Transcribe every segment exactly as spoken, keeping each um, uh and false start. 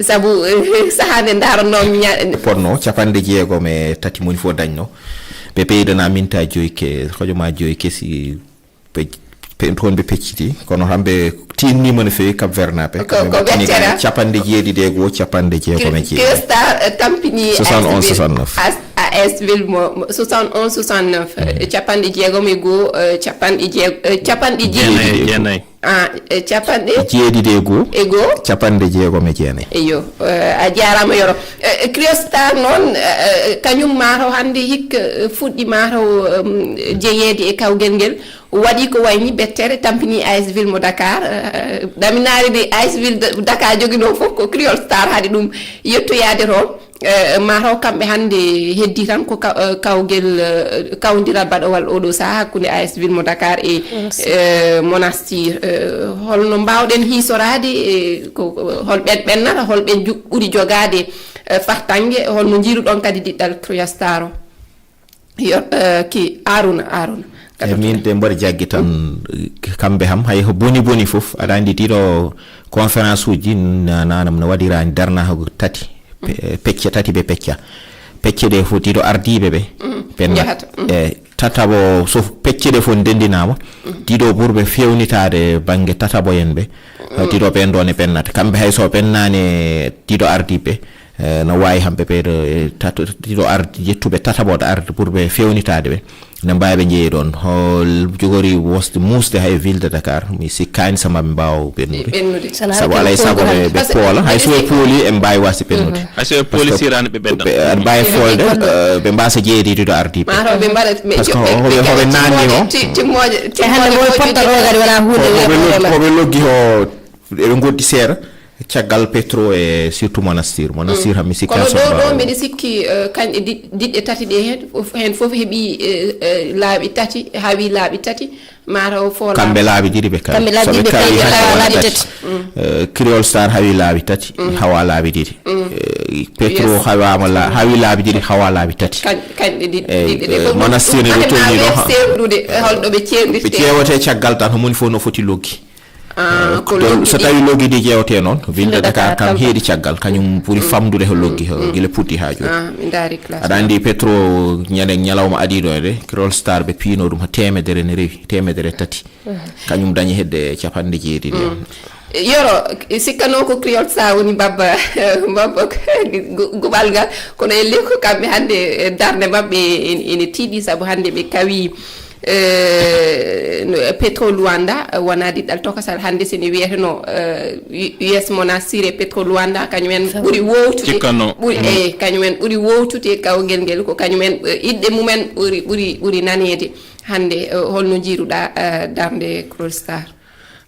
Sabu sahaa nde ndaarannoo mi ña- Ponno capanɗe jeegom e tati moni fof dañno. Ɓe peydana minta joyi ke hojoma joyi kesi. Pe pe toon ɓe pecciti kono hamɓe tinnima no fewi Cap Vert naɓe. Ko wettere capanɗe jeeɗiɗi e goo capanɗe jeegom e jeeɗiɗi. Star tampini soixante onze soixante neuf. AS Ville mo soixante onze soixante neuf. Capanɗe jeegom e goo capanɗe jeego capanɗe jeeɗiɗi e goo. Ah, e capanɗe jeeɗiɗi e goo e goo capanɗe jeegom e jeenayi. Eyo. A jaaraama Yoro. Creole Star noon, kañum maataw hannde hikka fuɗɗi maataw jeyeede e kawgel ngel, waɗi ko wayni bettere tampini AS Ville mo Dakar. Ɗaminaari ndi AS Ville Dakar joginoo fof ko Creole Star haɗi ɗum yettoyaade toon. Maataw kamɓe hannde heddi tan ko kawgel, kawdiral baɗowal oɗo saha hakkunde AS Ville mo Dakar e Monastir. Holno mbawɗen hiisoraade e ko hol ɓen ɓennata, hol ɓen ɓuri jogaade fartange, holno njiiruɗon kadi diɗɗal Creole Star o? Yo ki Aruna Aruna. E min de mboɗo jaggi tan. Kamɓe ham hay ko boni boni fof aɗa anndi ɗiɗo conférence uji nanam no waɗirani darna ko tati. Pecce tati ɓe pecca. Pecce ɗe fof ɗiɗo ardiiɓe ɓe ɓenna. E tataɓo so pecce ɗe fof ndendinaama, ɗiɗo ɓurɓe fewnitaade bannge tataɓo en ɓe. Ɗiɗo ɓen ɗoon e ɓennata kamɓe hay so ɓennaani. Ɗiɗo ardiiɓe no waawi hamɓe ɓeeɗo e tato ɗiɗo ardi ƴettuɓe tataɓoɗo arde pour ɓe fewnitaade ɓe. Ne mbaawi ɓe njeeyi ɗoon hol jogori wosde muusde hay ville de Dakar mi sikkaani sama ɓe mbaawa ɓennude. Sabu alay sago ɓe poola hay so ɓe pooli en mbaawi wasde ɓennude. Hay so ɓe pooli sirani ɓe ɓenna aɗa mbaawi foolde. Ɓe mbasa jeeyde ɗiɗo ardiiɓe. Par ce que hoɓe hoɓe nanni o. E hannde mo potta ɗo kadi wona huunde. Hoɓe loggi o eɓe ngoɗɗi seeɗa. Caggal Petro e surtout Monastir Monastir hammi sikka kono ɗo ɗo mbiɗa sikki kañɗe diɗɗe tati ɗe heen heen fof heɓi laaɓi tati hawi laaɓi tati. Mataw fo kamɓe laaɓi ɗiɗi ɓe kawi soɓe kawi hawa laaɓi tati. Creole Star hawi laaɓi tati hawa laaɓi ɗiɗi. Petro hawama hawi laaɓi ɗiɗi hawa laaɓi tati. Kañɗe ɗiɗi Monastir ne ɓe tolni ɗo. Ɓe ƴeewete caggal tan homoni fof no foti loggi. So tawi loggidi jeewte noon ville de Dakar kam heeɗi caggal kañum ɓuri famdude ko loggi gila puɗɗi ha jooni. Aɗa anndi Petro ñande ñalawma adiɗo e de Creole Star ɓe piino ɗum ha temedere ne rewi temedere tati. Kañum dañi hedde capanɗe jeeɗiɗi. Yoro sikkano ko Creole Star woni babba babba guɓal ngal kono e leko kamɓe hannde darde maɓɓe ene tiiɗi sabu hannde ɓe kawi. Petro luanda wona diɗɗal tokosal hannde sene wiyeteno. Us monastir e petro luanda kañum en ɓuri wowtude ɓuri e kañum en ɓuri wowtude kawgel ngel ko kañum en iɗɗe mumen ɓuri ɓuri ɓuri naneede. Hannde holno njiiruɗa darde Creole Star?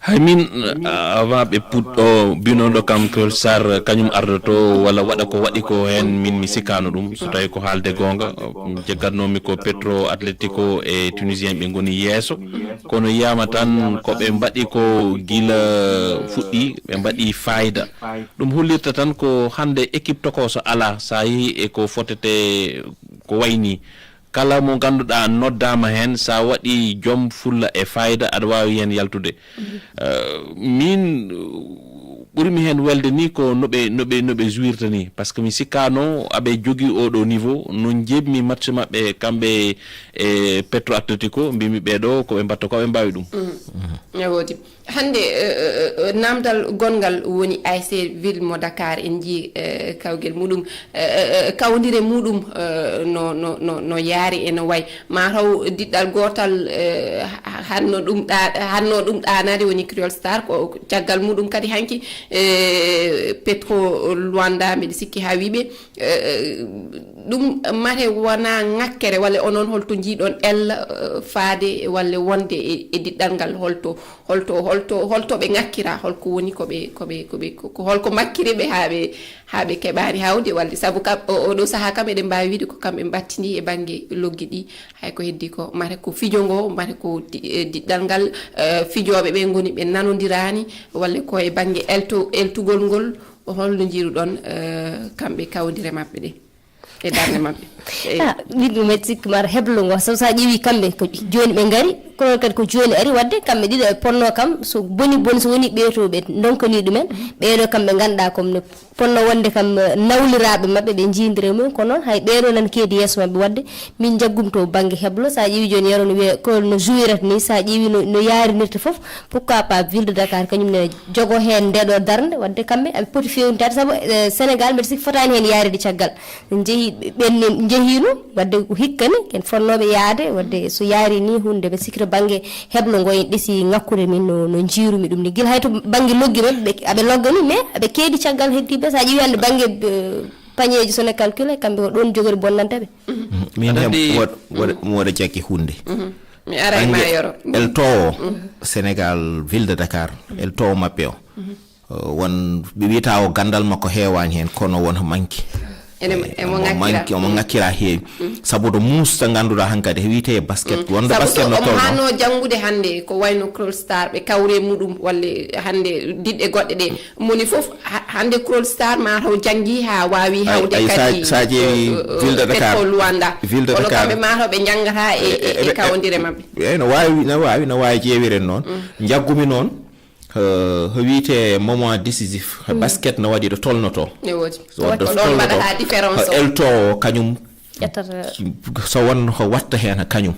Hay min avant ɓe puɗɗo binooɗo kam Creole Star kañum ardoto walla waɗa ko waɗi ko heen min mi sikkaano ɗum so tawi ko haalde goonga. Jaggatnoomi ko Petro Atletico e Tunisien ɓe ngoni yeeso kono yiyama tan ko ɓe mbaɗi ko gila fuɗɗi ɓe mbaɗi fayida. Ɗum hollirta tan ko hannde équipe tokooso alaa so a yehi e ko fotete ko wayni. Kala mo ngannduɗaa noddaama heen so a waɗii jom fulla e faayida aɗa waawi heen yaltude. Miin ɓurmi heen welde nii ko no ɓe no ɓe no ɓe jouirta nii par ce que mi sikkaano aɓe jogii oo ɗoo niveau no njeeɓmi match maɓɓe kamɓe e Petro Atletico mbimi ɓee ɗoo ko ɓe mbaɗta ko aɓe mbaawi ɗum. Hannde namdal gonngal woni ASC Ville mo Dakar en njii kawgel muɗum kawdire muɗum no no no no yaari eno way mataw diɗɗal gootal hanno ɗum hanno ɗum ɗaanade woni Creole Star ko caggal muɗum kadi hanki Petro Luanda mbiɗa sikki haa wiiɓe ɗum mate wona ŋakkere walla onon holto njiiɗon ella faade walla wonde e diɗɗal ngal holto holto holto holto ɓe ŋakkira holko woni koɓe koɓe koɓe holko makkiri ɓe haa ɓe haa ɓe keɓaani hawde walde sabu kam oɗo sahaa kam eɗen mbaawi wiide ko kamɓe mbattini e bannge loggi ɗi hay ko heddi ko mate ko fijo ngo mate ko diɗɗal ngal fijooɓe ɓe ngoni ɓe nanondiraani walla ko e bannge elto eltugol ngol holno njiiruɗon kamɓe kawdire maɓɓe ɗe e darnde maɓɓe. Min ɗum e sikki mata heblo ngo sabu sa ƴeewi kamɓe ko jooni ɓe ngari Kono kadi ko jooni ari, wadde kamɓe ɗiɗo ɓe ponno kam, so boni boni, so woni ɓeeto ɓe ndonkanii ɗumen, ɓeeɗo kamɓe ngannduɗaa comme no ponno wonde kam, eh, nawliraaɓe maɓɓe, ɓe njiidira e mumen, kono noon hay ɓeeɗo nan keedi yeeso maɓɓe. Wadde min njaggum to bannge heblo, so a ƴeewi jooni Yero no wiya ko no jouirata ni, so a ƴeewi no, no yaarinirta fof, pourquoi pas ville de Dakar kañum ne jogo heen ndeɗo darnde, wadde kamɓe aɓe poti fewnitaade, sabu, eh, Sénégal mbeɗa sikki fotaani heen yaaride caggal. Njehi, ɓen ne njehiino, wadde ko hikka ni, ken fonnooɓe yaade, wadde so yaari ni hunde, ɓe sikki to bannge heblo ngo en ɗesi ŋakkude min no, no njiirumi ɗum ni. Gila hay to bannge loggi maɓɓe, ɓe, aɓe logga ni, mais aɓe keedi caggal heddiiɓe. So a ƴeewi hannde bannge, eh, pañeeji, so ne calculé, kamɓe ko ɗoon jogori bonnanta ɓe. Min Aɗa hem andi woɗ-, woɗ-, mi waɗa jakke hunde. Mi ara e Bannge ma Yoro. Eltowo Sénégal, ville de Dakar, eltowo maɓɓe o. Uh, won ɓe wiyata o ganndal makko heewaani heen, kono won manki. Ene, Eh, emo omo ŋakkira. Manki, omo ŋakkira heewi. Sabu to muusta ngannduɗaa hankadi, he wiyetee e basket, wonde Sabu basket to no omo tolno. Haano janngude hannde ko wayno Crawl Star, ɓe kawre muɗum, walla hannde diɗɗe goɗɗe ɗe. Moni fof ha-, hannde Crawl Star ma taw janngi haa waawi Ay, hawde ay, sa, kadi, sa ƴeewi eh, eh, Ville de Dakar. Petro Luanda. Ville de Kono Dakar. Kamɓe ma taw ɓe njanngata e, e, Eh, eh, e kawondire maɓɓe. Eh, no waawi, no waawi, no waawi ƴeewiren noon. Njaggumi noon, eh, ko wiyetee moment décisif. Basket no waɗi ɗo tolnotoo. Ne woodi. So Ko ɗo ɗon tolnotoo, mbaɗata différence ko o. Eltowo kañum Ƴettata. So won ko watta heen ha kañum.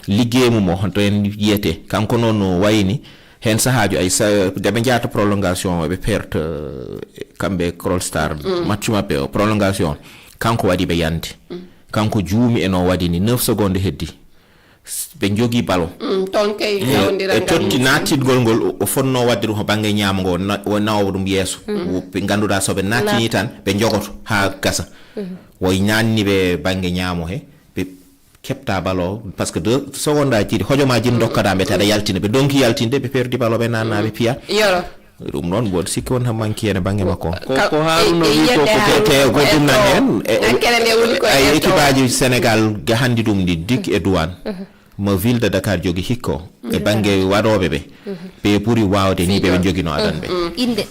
Liggey mum o, honto en yiyete. Kanko noon no wayni. Heen sahaaji ay sa, nde ɓe njahata prolongation, ɓe perte, eh, kamɓe Crawl Star. Match maɓɓe o, prolongation. Kanko waɗi ɓe yande. Kanko juumi e no waɗi ni, neuf secondes heddi. S-, ɓe njogii ballon. Mm, toon kay E, nawondiral e ngal totti mum. Naattingol ngol, o, o fotnoo waɗde ɗum ko bannge ñaamo ngo, na-, o nawa ɗum yeeso. Wo-, ɓe ngannduɗaa so ɓe naattinii tan, ɓe njogoto haa gasa. Wo naatni ɓe bannge ñaamo he, ɓe keɓta ballon, parce que deux secondes aji ɗiɗi, hojomaaji ɗi ndokkataa ɓe, tawa yaltina. Ɓe ndonki yaltinde, ɓe perdi ballon, ɓe naatna, ɓe piya. Yoro. Ɗum noon, mboɗo sikki won hannde manki ene bannge makko. Ko, Ka-, ko Haaruna e, e wii ko, yiyannde ko Te, Haaruna te ko ko goɗɗum nan en, e, e, Ŋakkere nde woni ko ay, en équipe aji Sénégal ga hannde ɗum ɗi, dik e douane. Mo ville de Dakar jogi hikko, e bannge waɗooɓe ɓe. Ɓe ɓuri waawde ni ɓe, ɓe njogino adan ɓe. Inde.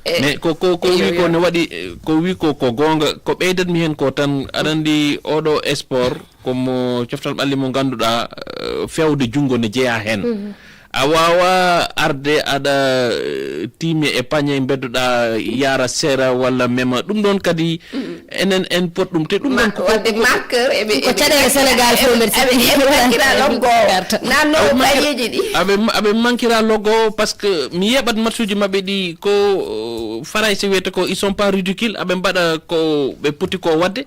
E, Mais ko, ko, ko eyo, wii ko eyo. Ne waɗi, ko wii ko, ko goonga, ko ɓeydatmi heen ko tan, aɗa anndi oɗo sport, ko mo coftal ɓalli mo ngannduɗaa, eh, fewde junngo ne jeyaa heen. A waawa arde aɗa, eh, tiimi e pañe, mbeddoɗaa yaara seera walla mema. Ɗum ɗoon kadi enen en pot ɗum. Te ɗum Ma-, ɗoon ko, waɗde ko, marqueur eɓe, ko eɓe caɗeele mankira, Sénégal fof eɓe, mbeɗa eɓe sikki. Mankira loggoowo. Garta. Nanno Aɓe mankira, pañeeji ɗi. Aɓe, aɓe mankira loggoowo parce que mi yeɓat matchuji maɓɓe ɗi ko, uh, Farayse wiyata ko ils sont pas ridicules, aɓe mbaɗa ko ɓe poti ko waɗde.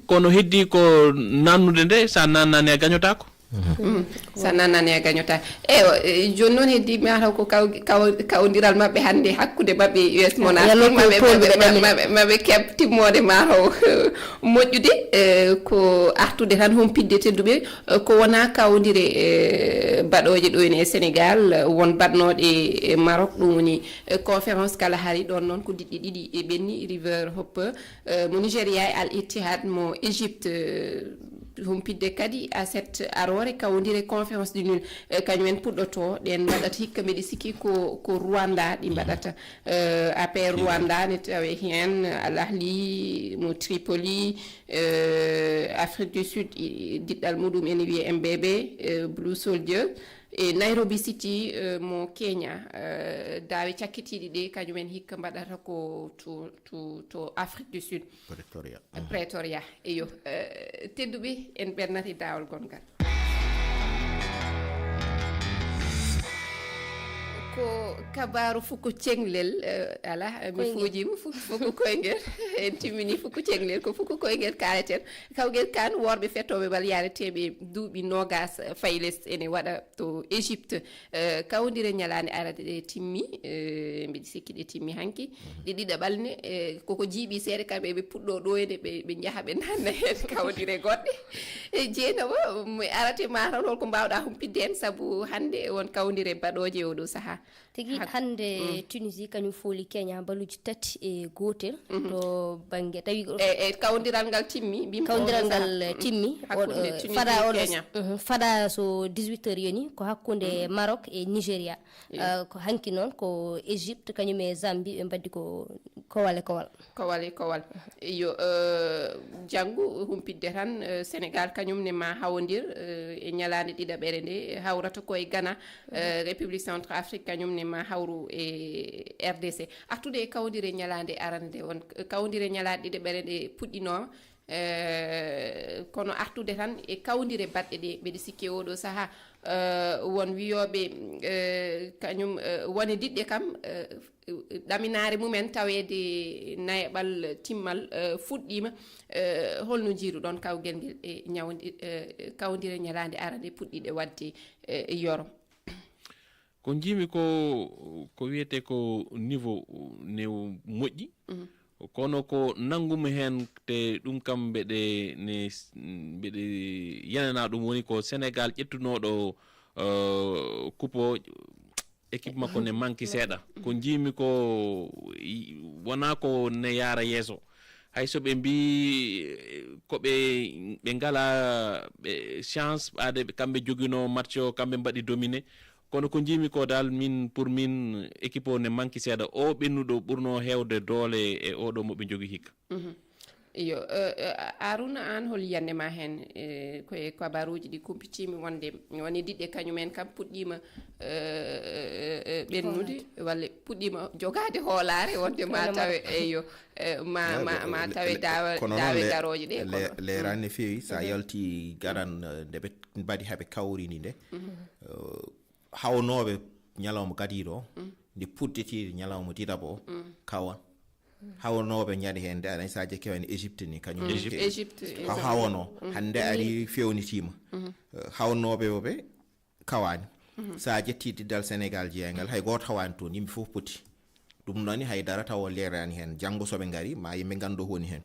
Kono heddi ko nannude nde, sa nannaani a gañotaako. Mm. Sa nannaani a gañotaako. Eyo, eh, jooni noon heddi mataw ko kaw-, kaw-, kawondiral maɓɓe hannde hakkunde maɓɓe e U S Monarch. Yallo ko maɓe, maɓe, maɓe, maɓe, maɓe keɓ timmoode mataw moƴƴude, eh, ko artude tan humpitde tedduɓe, eh, ko wona kawondire, eh, baɗooje ɗo ene e Sénégal, eh, won baɗnooɗe e Maroc, ɗum woni, eh, conférence Kalahari, ɗoon noon ko diɗɗi ɗiɗi e ɓenni, River Hope, eh, mo Nigeria e Al Ittihad mo Égypte, eh, humpitde kadi aset aroore kawondire conférence du Nil, eh, kañum en puɗɗoto, ɗen mbaɗata hikka mbeɗa sikki ko, ko Rwanda ɗi mbaɗata, eh, A P R Rwanda ne tawe heen, Al Ahli mo Tripoli, eh, Afrique du Sud, i-, diɗɗal muɗum ene wiyee M B B, eh, Blue Soldier, e Nairobi City, eh, mo Kenya, eh, daawe cakkitiiɗi ɗe, kañum en hikka mbaɗata ko to, to, to Afrique du Sud. Pretoria. Pretoria, eyo. Eh, tedduɓe, en ɓernat e daawol gongal. Ko kabaaru fuku ceŋlel, eh, ala, eh, mi Koyngel. Fuujiima fuku, fuku koyngel. En timmini fuku ceŋlel, ko fuku koyngel kaaleten. Kawgel kan, worɓe fetooɓe bal yareteeɓe duuɓi noogas, eh, fayi les ene waɗa to Égypte. Eh, kawndire ñalaande arade ɗe timmi, eh, mbiɗa sikki ɗe timmi hanki. Ɗe ɗiɗaɓal ne, eh, koko jiiɓi seeɗa kamɓe ɓe puɗɗo ɗo ene ɓe, ɓe njaha ɓe nanna heen kawndire goɗɗe. E Jeynaba, mi arate ma tan holko mbaawɗa humpitde heen, sabu hannde won kawndire baɗooje e oɗo sahaa. Tigi hannde Tunisie kañum fooli Kenya mbaluuji tati e gootel to bannge tawi e e kawdiral ngal timmi bim kawdiral ngal timmi. Fada oɗo fada so dix-huit heures yoni ko hakkunde Maroc e Nigeria. Ko hanki noon ko Égypte kañum e Zambie ɓe mbaddi ko kowal e kowal. Kowal e kowal. Iyo. Janngu humpitde tan, Sénégal kañum ne ma hawondir e ñalaande ɗiɗaɓere nde hawrata ko e Ghana. République Centrafrique kañum ne ma hawru e R D C. Artude e kawdire ñalaande arande nde won kawdire ñalaande ɗiɗaɓere nde puɗɗinooma. Kono artude tan e kawdire baɗɗe ɗe mbeɗa sikki e oɗo sahaa won wiyooɓe kañum wone diɗɗe kam ɗaminaare mumen taweede nayaɓal timmal fuɗɗiima. Holno njiiruɗon kawgel ngel e ñawdi kawdire ñalaande arande puɗɗiɗe waɗde yoro? Ko njiimi ko ko wiyetee ko niveau ne moƴƴi. Kono ko nanngumi heen te ɗum kam mbeɗe ne mbeɗe yenana ɗum woni ko Sénégal ƴettunooɗo kupo équipe makko ne manki seeɗa. Ko njiimi ko wonaa ko ne yaara yeeso. Hay so ɓe mbi ko ɓe ɓe ngala ɓe chance ɓaade kamɓe joginoo match o kamɓe mbaɗi dominé. Kono ko njiimi ko dal min pour min équipe o ne manki seeɗa o ɓennuɗo ɓurno heewde doole e oɗo mo ɓe jogi hikka. Iyo. Aruna, an hol yiyannde ma heen ko e kabaruuji ɗi kumpitiimi wonde woni diɗɗe kañum en kam puɗɗiima ɓennude walla puɗɗiima jogaade hoolaare wonde ma tawe eyo ma ma ma tawe daawe daawe garooje ɗe kono leerani no feewi so a yalti garan nde ɓe mbaɗi haɓe kawrini nde hawnooɓe ñalawma gadiiɗo o nde puɗɗitiiɗo ñalawma didabo o kawan hawnooɓe ñande heen nde aɗa so a jekke wayno Égypte ni kañum Égypte. Égypte. Hawanoo hannde ari fewnitiima hawnooɓe o ɓe kawaani. So a ƴetti diddal Sénégal jeeyngal hay gooto hawaani toon yimɓe fof poti ɗum noon hay dara taw o leeraani heen janngo so ɓe ngari ma yimɓe nganndu ko woni heen.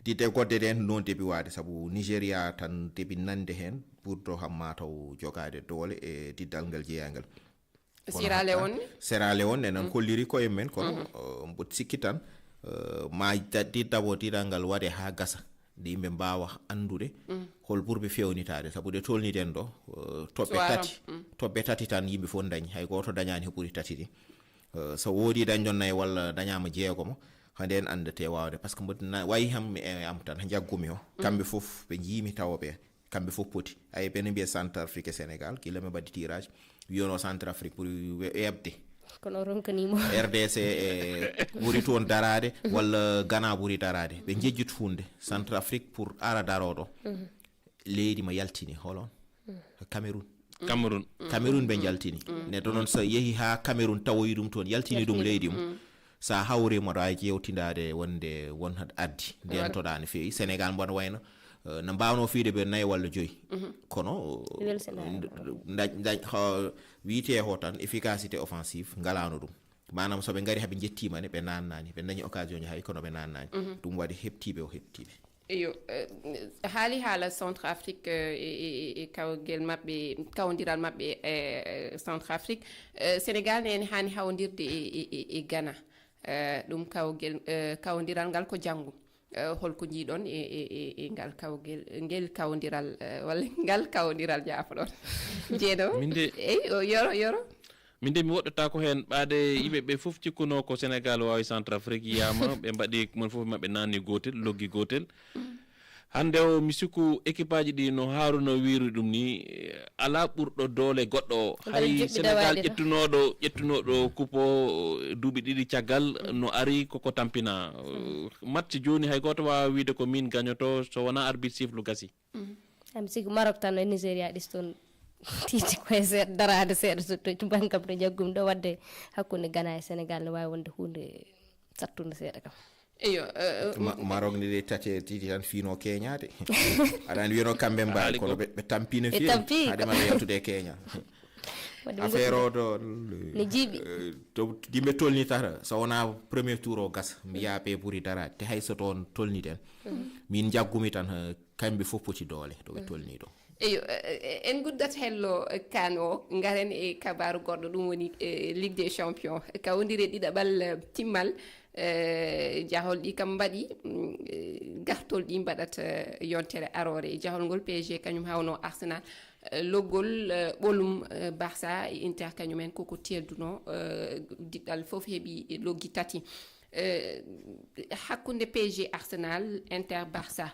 Didde goɗɗe ɗeen noon debi waade sabu Nigéria tan debi nande heen ɓurdo hamma taw jogaade doole e diddal ngal jeeyngal. Sierra Leone. Sierra Leone enen holliri koye men kono mboɗo sikki tan ma didabo didal ngal waɗe haa gasa nde yimɓe mbaawa anndude hol ɓurɓe feewnitaade sabu ɗe tolniɗen ɗo toɓɓe tati toɓɓe tati tan yimɓe fof dañi hay gooto dañaani ko ɓuri tati ɗi. So woodi dañɗon nayi walla dañaama jeegomo hande en anndete waawde par ce que mboɗo wayi ham e am tan jaggumi o kamɓe fof ɓe njiimi tawa ɓe kamɓe fof poti ay ɓe no mbiya Centrafrique e Sénégal gila ɓe mbaɗi tirage wiyano Centrafrique ɓuri weɓde kono ronkanimo R D C e ɓuri toon daraade walla Ghana ɓuri daraade ɓe jejjit hunde Centrafrique pour ara daroɗo leydi ma yaltini holon Cameroun Cameroun Cameroun ɓe jaltini neɗɗo noon so yehi ha Cameroun tawoyi ɗum toon yaltini ɗum leydi mum sa hawri moɗo ay jewtidade wonde won addi ndentoɗa no feewi Sénégal mboɗo wayno no mbawno fiide ɓe nayi walla joyi kono dañ dañ wiyete ho tan efficacité offensive ngalano ɗum manam soɓe gari haɓe jettima ne ɓe nannani ɓe dañi occasion ji hay kono ɓe nannani ɗum waɗi heptiɓe o heptiɓe Iyo, haali haala Centrafrique e kawgel maɓɓe kawdiral maɓɓe e Centrafrique. Sénégal ne ene haani hawdirde e Ghana. Ɗum kawgel kawdiral ngal ko janngo. Holko njiiɗon e ngal kawgel ngel kawdiral walla ngal kawdiral jaafoɗon jeeno min de eyi o yoro yoro Min de mi woɗɗotaako heen ɓaade yimɓe ɓe fof cikkunoo ko Senegaal waawi Centrafrique yiyaama ɓe mbaɗi mon fof maɓɓe naanni gootel loggi gootel. Hannde o mi sikku ekipaaji ɗi no Haruna wiiri ɗum ni alaa ɓurɗo doole goɗɗo o. Hay Senegaal ƴettunooɗo ƴettunooɗo kupo duuɓi ɗiɗi caggal no ari koko tampina. Match jooni hay gooto waawa wiide ko min gañoto so wonaa arbitre siffle gasi. Am sigi Maroc tan e Nigeria ɗis toon titi koye seeɗa daraade seeɗa to bangam to jaggum ɗo wadde hakkunde Ghana e Senegal ne waawi wonde huunde sattunde seeɗa kam. Eyo. Maroc ne de tate titi tan fiino keñaade aɗa andi wiyano kamɓe mbawi kono ɓe tampino feewi haade maɓe yaltude e keña. Affaire o ɗo ne jiiɓi to yimɓe tolni tata so wona premier tour o gasa mbiya ɓe ɓuuri daraade te hay so toon tolniɗen min jaggumi tan kamɓe fof poti doole to ɓe tolni ɗo. Eyo, eh, eh, en guddat hello, eh, kan o, ngaren e kabaaru goɗɗo, ɗum woni, eh, Ligue des Champions. Kawondire ɗiɗaɓal, eh, timmal, eh, jahol ɗi kam mbaɗi, mm, eh, gartol ɗi mbaɗat, eh, yontere aroore. E jahol ngol P S G kañum hawno Arsenal, eh, loggol, eh, ɓolum, eh, Barça e Inter kañum en koko telduno, eh, diɗɗal fof heɓi loggi tati. Eh, hakkunde P S G Arsenal, Inter Barça,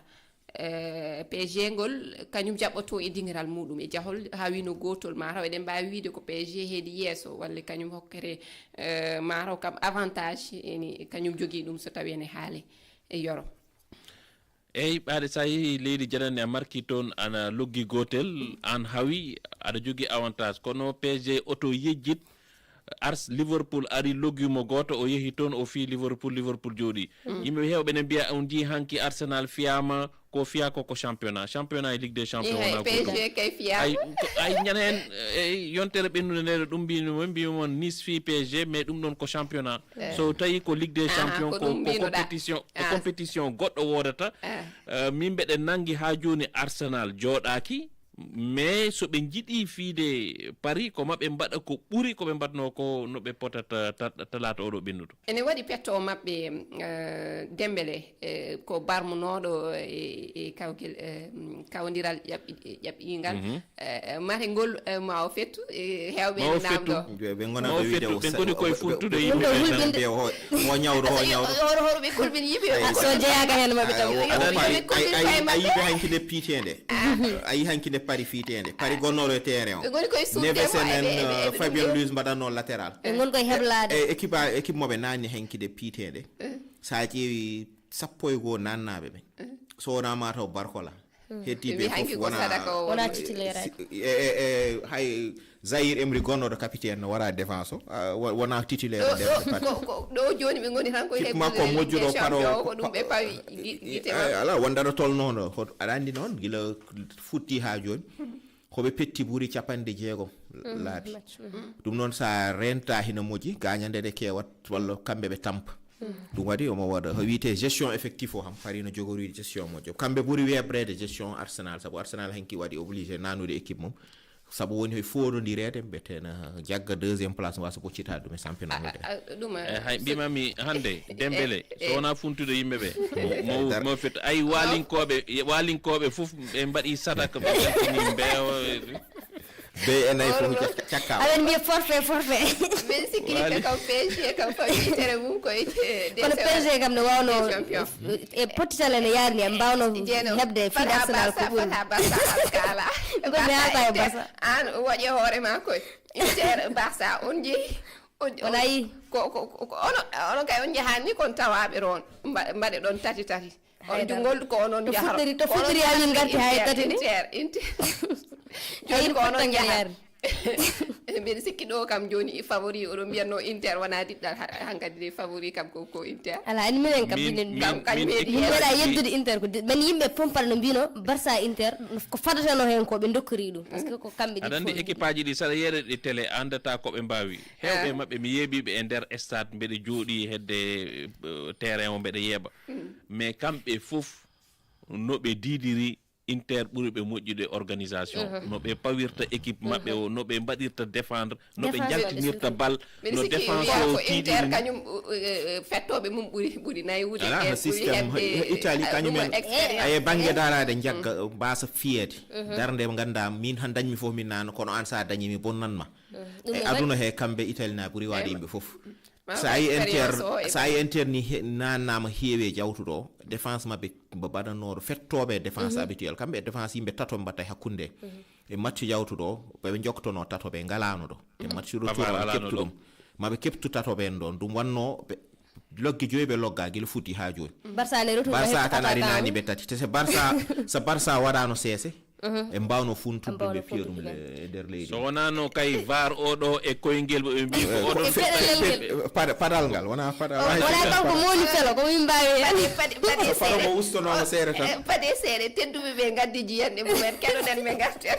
eh, P S G ngol kañum jaɓɓoto e dingiral muɗum e jahol hawino gotol, mataw eɗen mbawi wiide ko P S G heedi yeeso, walla kañum hokkete, eh, mataw kam avantage, eni kañum jogii ɗum so tawi ene haale e yoro. Eyi, ɓaade so a yehi leydi jananne a marki toon ana loggi gotel, an hawi aɗa jogii avantage, kono P S G oto yejjit, Ars Liverpool ari loggi mo gooto, o yehi toon, o fii Liverpool, Liverpool jooɗi. Yimɓe heewɓe ne mbiya on njii hanki Arsenal fiyama, ko fiya ko ko championnat, championnat e Ligue des Champions wona goto. P S G kay fiya. Ay, ko- ay ñana hen, eh, yontere ɓennude nde ɗum mbimi mo, mbimi mon Nice fii P S G, mais ɗum ɗon ko championnat. So tawi ko Ligue des Champions, ko ko compétition, ko compétition goɗɗo woodata. Eh, min mbeɗe nangi ha joni Arsenal jooɗaki, mais so ɓe njiɗi fiide Paris, ko maɓe mbaɗa ko ɓuri ko ɓe mbaɗno ko no ɓe potata ta- talaata oɗo ɓennuɗo. Ene waɗi petto maɓɓe, eh, Dembele, eh, ko barmunooɗo e, e kawgel, eh, mm, kawdiral ƴaɓɓi- ƴaɓɓingal. Eh, mate ngol, eh, ma o fettu, eh, heewɓe Ma o ene fettu. Naamdo. Ɓe ɓe Ma o gonano wiide fettu, o ɓe sa- ngoni koye o- ɓe- fultude ɓe- yimɓe ɓe ɓe- ɓe- o- o ñawdo o ñawdo. Hoto hoto ɓe kulɓin yiɓe. Ay, So jeyaaka heen maɓɓe taw. Ay, o- o- Aɗa anndi- Ay, ay, ay, ay, yiɓe hanki nde piiteende. A yi hanki nde Paris fiiteende. Paris gonnoɗo e terrain o. Ɓe ngoni koye suuɗe Neves mo, en, eɓe- eɓe- eh, eɓe- Fabien Luis mbaɗanno latéral. Ɓe ngoni koye heblaade. E équipe a- équipe moɓe naanni hanki nde piiteende. So a ƴeewi sappo e goo naannaaɓe ɓen, so wonaa ma taw Barcola, heddi ɓe fof wona wona titulaire. Si- e e e hay Zaïre Emery gonnoɗo capitaine no wara défense o, ah, wo- wona titulaire nder parti. Ɗo jooni ɓe ngoni tan koye Kip makko mojjuɗo paro ko ɗum ɓe pawi gi- gite. Ay, ala wondano tolnono hoto aɗa anndi noon gila futti ha jooni. Hoɓe petti ɓuri capanɗe jeegom laabi. Ɗum noon sa renta hino moƴƴi gañande ɗe kewat walla kamɓe ɓe tampa. Ɗum waɗi omo waɗa ko wiyete gestion effectif o kam hari no jogori gestion moƴƴo kamɓe ɓuri weɓrede gestion Arsenal sabu Arsenal hanki waɗi obligé nanude équipe mum. Sabu woni hoy foɗodirede mbetena jagga deuxième place wasa boccita ɗum e championnat mum. Ɗum e hay mbimami hande Dembele so wona funtude yimɓe ɓe mo mo fetto ay walinkoɓe walinkoɓe fof ɓe mbaɗi sadaka ɓe jaltini mbeewa. Be e nayi fof cakkaama. Aɗen mbiya forfait, forfait. Mbeɗa sikki hikka kam P S G kam fawi yitere mum ko e Kono P S G kam ne waawno e pottital ene yaarni en mbaawno heɓde fiɗe Arsenal ko ɓuri. Fata Barça alkaala. Ko mi haalta e Barça. An waɗi hoore ma koy. Inter Barça on jeeyi. On ayi. Ko ko ko onon onon kay on njahaani kon tawaaɓe roon. Mbaɗe ɗon tati tati. On jungol ko onon to fuɗɗori to fuɗɗori amin ngarti hay tati ni. Inter inter. Joni ko onon njahaani. Mbeɗa sikki ɗo kam joni favori oɗo mbiyatno Inter wona diɗɗal hankadi de favori kam ko ko Inter. Ala ani minen kam minen kam kam min mbeɗa yeddude Inter ko men yimɓe pompal no mbino Barça Inter ko fadatano hen ko ɓe dokkori ɗum parce que ko kamɓe aɗa andi équipe aji ɗi saɗa yeeɗa ɗi télé a andata koɓe mbawi hewɓe mabɓe mi yeeɓiɓe e nder stade mbeɗa jooɗi hedde terrain o mbeɗa yeeɓa mais kamɓe fof no ɓe diidiri Inter ɓuri ɓe moƴƴude organisation no ɓe pawirta équipe maɓɓe o no ɓe mbaɗirta défendre no ɓe jaltinirta bal no défense o tiiɗiri kañum fettoɓe mum ɓuri ɓuri naywude ala no système italie kañumen aye banggue darade jagga mbasa fiyede darde ganda min han dañmi foof min nano kono an sa dañimi bonnanma e aduna he kamɓe italie na ɓuri wade yimɓe foof Sa yi inter sa yi inter ni nannama heewe jawtuɗo o défense mabɓe mbaɗannoɗo fettoɓe e défense habituel kamɓe e défense yimɓe tato mbatta e hakkunde e match jawtuɗo o ɓeɓe joktono tato ɓe ngalano ɗo e match retour o keɓtu ɗum maɓe keɓtu tato ɓen ɗon ɗum wanno logge joyi ɓe logga gila futti ha joni barça tan ari nani ɓe tati te so barça so barça waɗano seese ɓe mbawno funtude ɓe piya ɗum e nder leydi so wonano kay var oɗo e koyngel ɓe mbi ko oɗon padal ngal wona padal wona kanko moni felo ko min mbawi hen fade fade seeɗa mo ustonoma seeɗa tan fade seeɗa tedduɓe ɓe gaddi jiyanɗe mumen keɗoɗen ɓe garten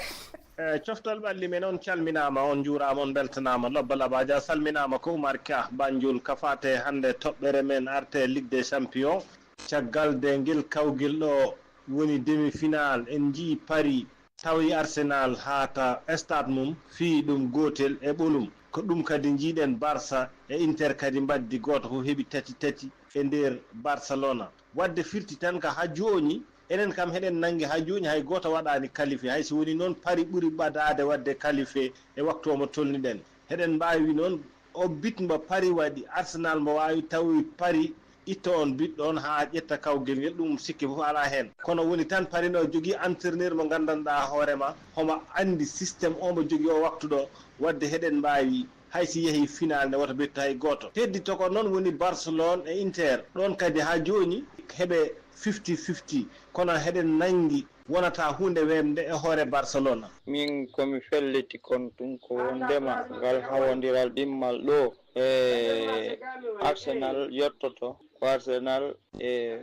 e coftal ɓalli men on calminama on juurama on beltanama lobba labaja salminama ko oumar ka banjul ka fate hande toɓɓere men arte ligue des champions caggal de ngel kawgel ɗo woni demi final en jii paris Tawi Arsenal haa ka stade mum fii ɗum gootel e ɓolum. Ko ɗum kadi njiiɗen Barça e Inter kadi mbaddi gooto fof heɓi tati tati e nder Barcelona. Wadde firti tan ka haa jooni, enen kam heɗen nangi haa jooni hay gooto waɗaani qualifié, hay so woni noon Paris ɓuri ɓadaade wadde qualifié e waktu o mo tolniɗen. Heɗen mbaawi wi noon o bit mbo Paris waɗi, Arsenal mbo waawi tawi Paris itta on bit ɗoon haa ƴetta kawgel ngel, ɗum sikke fof alaa heen. Kono woni tan Paris no jogii entraîneur mo nganndanɗaa hoore ma, homo anndi système o mo jogii o waktu ɗo, wadde heɗen mbaawi hay si yehi final ne woto bettu hay gooto. Heddito ko noon woni Barcelone e Inter, ɗoon kadi haa jooni heɓe fifty fifty, kono heɗen nangi wonata huunde weemde e hoore Barcelona. Min ko mi felliti kon tun ko wondema ngal hawondiral ɗimmal ɗo e Arsenal yottoto, ko Arsenal e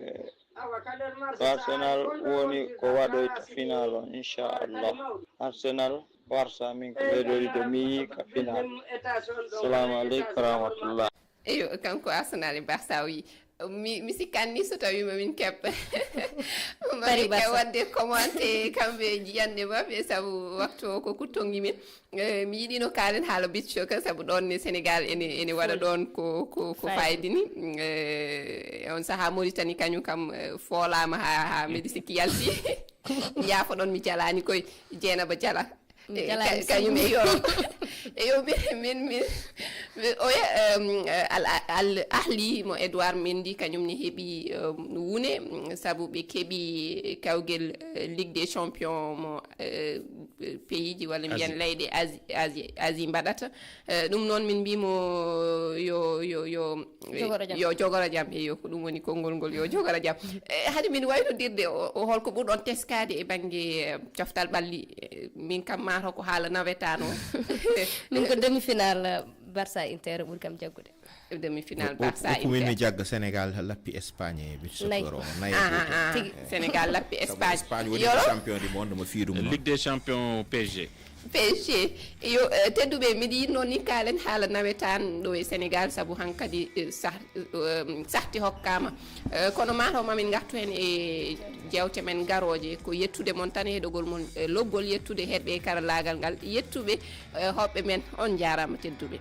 ko Arsenal woni ko waɗoyta final on, inchallah. Arsenal, Barça, min ko ɓeɗo ɗiɗo mi yi ka final. Assalamu aleykum wa rahmatullah. Eyo, kanko Arsenal e Barça o yi. Mi, mi sikkan ni so tawi mamin keɓ. Mamin keɓ wadde commenté kamɓe jiyanɗe maɓɓe, sabu waktu o ko kuttongi min. Eh, mi yiɗino kaalen haala beach soccer, sabu ɗon ne Sénégal ene, ene waɗa ɗon ko, ko, ko fayida ni. Eh, on saha Mauritanie kañum kam, eh, foolama ha, ha mbeɗi sikki yalti. Yaafo ɗon mi jalani koy Dieynaba Diallo. Eh, kañum e yo. E yo, min, min, min, min, oya, em, eh, al, al Ahli mo Edouard Mendy, kañum ne heɓi, em, wune, mm, sabu ɓe keɓi kawgel, eh, Ligue des Champions mo, eh, pays ji walla mbiyen leyɗe Asie, Asie, Asie mbaɗata. Eh, ɗum noon min mbimo yo, yo, yo, yo jogoro jam, eyo, ko ɗum woni konngol ngol, yo jogoro jam. Eh, haɗi min waynodirde o, o holko ɓurɗon teskaade e bannge, eh, coftal ɓalli? Eh, min kam maaro ko haala nawetaan o. Min ko demi-finale, eh, Barça Inter ɓuri kam jaggude. Demi-finale Barça Inter. Ko min mi jagga Sénégal lappi Espagne e beach soccer o. Nayi. Ah, ah, ah. Tigi. Sénégal lappi Espagne. Espagne woni champion du monde mo fii ɗum noon. Ligue des champions P S G. P S G. Yo, eh, tedduɓe, miɗo yiɗnoo ni kaalen haala nawetaan ɗo e Sénégal, sabu hankadi, eh, sah-, eh, sahti hokkaama. Eh, kono maa taw mamin ngartu heen e jeewte men garooje. Ko yettude mon tan e heɗogol mon, eh, loggol, yettude heɗɓe e karallaagal ngal, yettuɓe, eh, hoɓɓe men, on njaaraama tedduɓe.